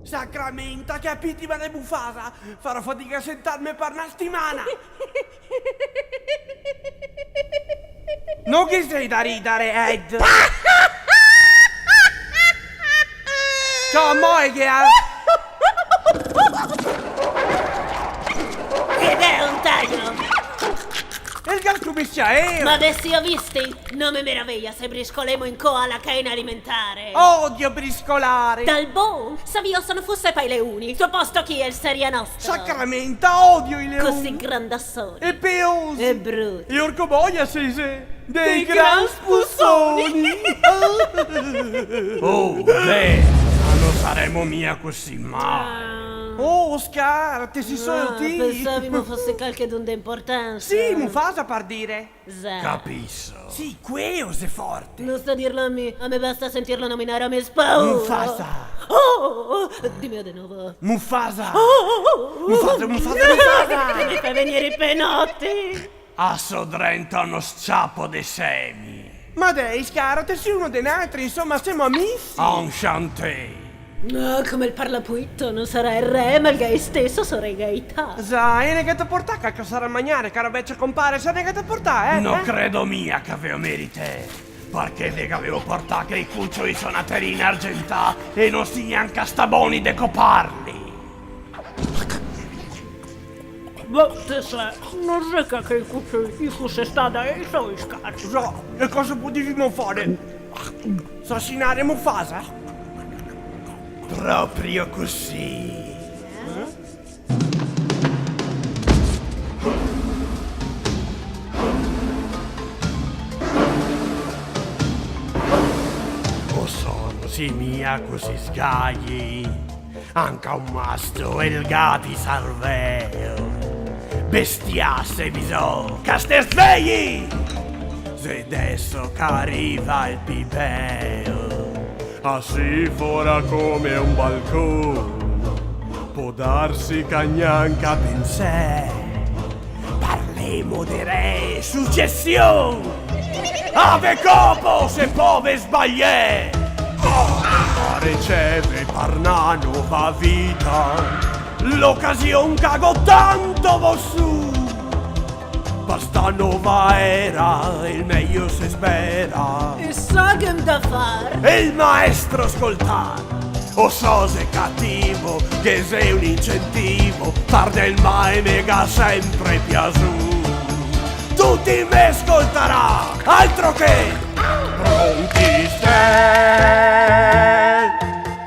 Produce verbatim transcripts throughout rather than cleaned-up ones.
Sacramenta, che pitima de Mufasa! Farò fadiga a sentarme par na stimana! No ghe xe da ridare, Ed! Ciò, mo che xe? Ed xe un tajo! El ga scominsià, eh! Ma deso visti? No me meraveja se briscolemo incò a la cena alimentare. Odio briscolare! Dal bon, savìo se no fuse pai leoni, sto posto chi el saria nostro. Sacramenta, odio i leoni! Cusì grandasoni. E peosi. E bruti. E orco boia, se, se. Dei gran spusoni. Oh, beh, ma no saremo mia cusì male. Ah. Oh, Scar, te si solo ti. Ah, pensavimo fose calchedun de importansa. Sì, Mufasa, par dire. Za. Capiso. Sì, queo xe forte. No sta dirlo a mi, a me basta sentirlo nominare a me sposo. Mufasa. Oh, oh, oh, dime de novo. Mufasa. Oh, oh, oh, oh. Mufasa, Mufasa, Mufasa. Te me fa vegnere i penoti. A so drento a no sciapo de semi. Ma dei, Scar, te si uno de naltri, insoma, semo amisi. Enchanté. Ah, come el parla puito, no sarà el re, ma el ga isteso so regaità. Za, e ne gheto portà calcosa da magnare, caro vecio compare, se ne gheto portà, eh? No credo mia che ve o merite, parché ve gavevo portà chei cucioi so na terina argentà e no si gnanca stà boni de coparli. Boh, te sa, no xe che, che i cucioi, i fuse stà dai soi, Scar. Za, e cosa podevimo fare? Sasinare Mufasa? Proprio cusì. Eh? O so, no si mia cusì sgaji. Anca un masto el ga de sarveo. Bestia, se bisogna, ca ste sveji! Xe deso che riva el pi beo. A si fora come un balcon, pol darsi che gnanca pensè. Parlemo de re, sucesion! Ave copo se po ve sbagliè! A riceve par na nova vita l'ocasion che go tanto vosu. Par sta nova era el mejo se spera. E sa che ghemo da far? El maestro scoltar. O so xe cativo, ghe xe un incentivo, far del mal me ga sempre piasù. Tuti me scoltarà, altro che! Pronti ste!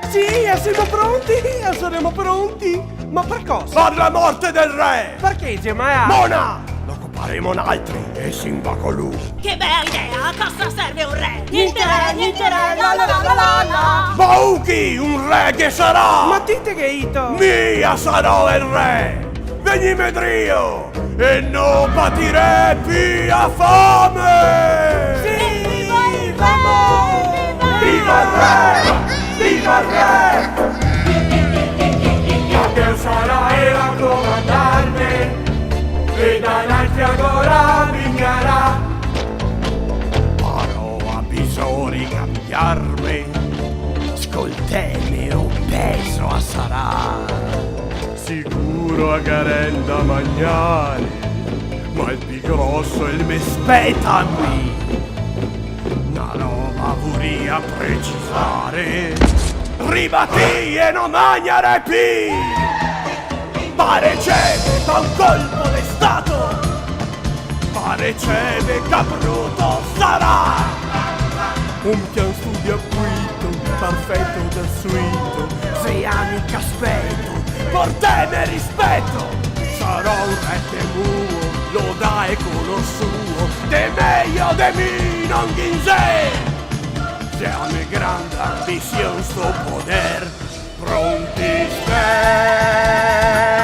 Sì, semo pronti, saremo pronti. Ma par cosa? Par la morte del re! Parché, zia Maia? Mona! Lo coparemo naltri e se ne va co lu. Che bea idea! A cosa serve un re? Gnente re, gnente re, la la la la la la. Bauchi, un re che sarà! Ma ti te ghe ito? Mi sarò el re! Vegnime drio e no patirè pi a fame! Sì, viva el re! Viva el re! Viva el re! Che sarà el a comandarme e da naltri agora vignarà. Però a bisori cambiarme, scolteme, un peso a sarà. Sicuro a garan da magnare, ma el pi groso el me speta a mi. Na roba voria precisare. Ribatì e no magnare pi! Pareceve fa un colpo de stato! Pareceve che bruto sarà! Un pian studia puito, perfeto del suito, xe ani che speto, porteme rispeto! Sarò un re temuo, lodà e conosuo, de mejo de mi no ghin xe! Xe a me granda ambision sto poder, pronti ste!